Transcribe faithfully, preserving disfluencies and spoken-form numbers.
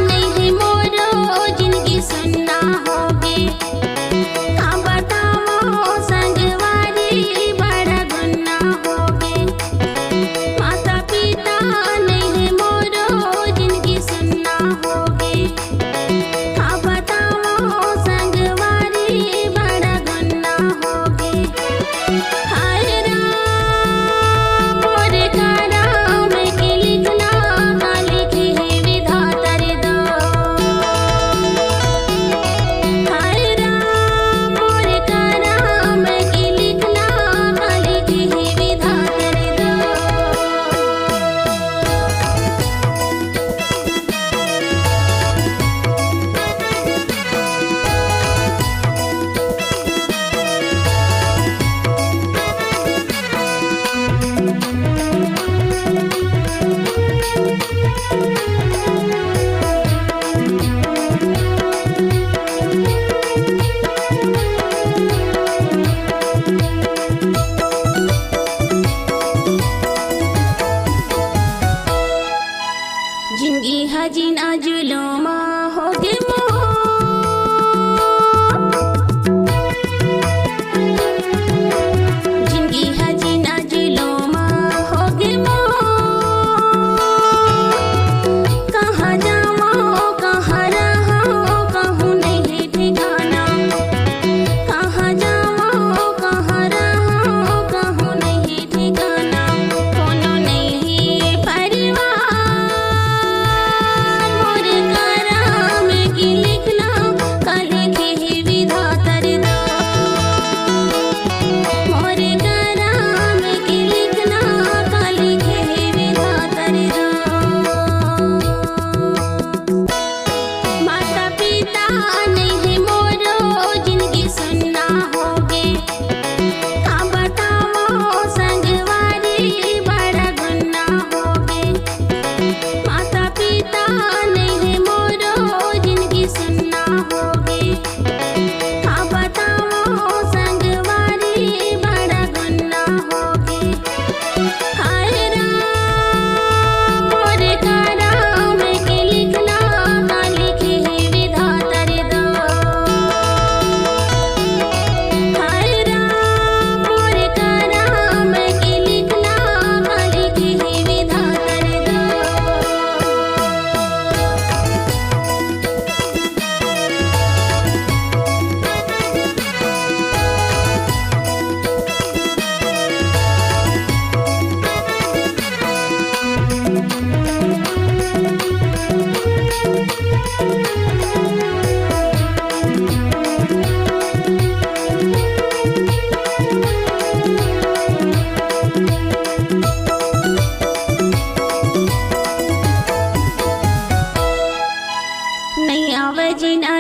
नहीं मोरो जिंदगी सुन्ना होगे। का बतावं संगवारी बड़ा गुन्ना होगे। माता पिता नहीं मोरो जिंदगी सुन्ना होगे। का बतावं संगवारी बड़ा गुन्ना होगे। हाय राम, मोर करम के लिखना, का लिखे हे विधाता रे दाऊ। हाय राम, मोर करम के लिखना, का लिखे हे विधाता रे दाऊ। जिंदगी ह जीना जुलुम होगे मोर। जिंदगी ह जीना जुलुम होगे मोर। कहाँ जावं, कहाँ रहंव, कहूँ नहीं ठिकाना। कहाँ जावं, कहाँ रहंव, कहूँ नहीं ठिकाना। कोनो नहीं परिवार, मोर करम के लिखना, का लिखे हे विधाता रे दाऊ। मोर करम के लिखना, का लिखे हे विधाता रे दाऊ। माता पिता नहीं मोरो जिंदगी सुन्ना होगे। का बतावं संगवारी बड़ा गुन्ना होगे। माता पिता नहीं मोरो जिंदगी सुन्ना होगे। का बतावं संगवारी बड़ा गुन्ना होगे। हाय राम, मोर करम के लिखना, का लिखे हे विधाता रे दाऊ। हाय राम, मोर करम के लिखना, का लिखे हे विधाता रे दाऊ। नहीं आवे जीना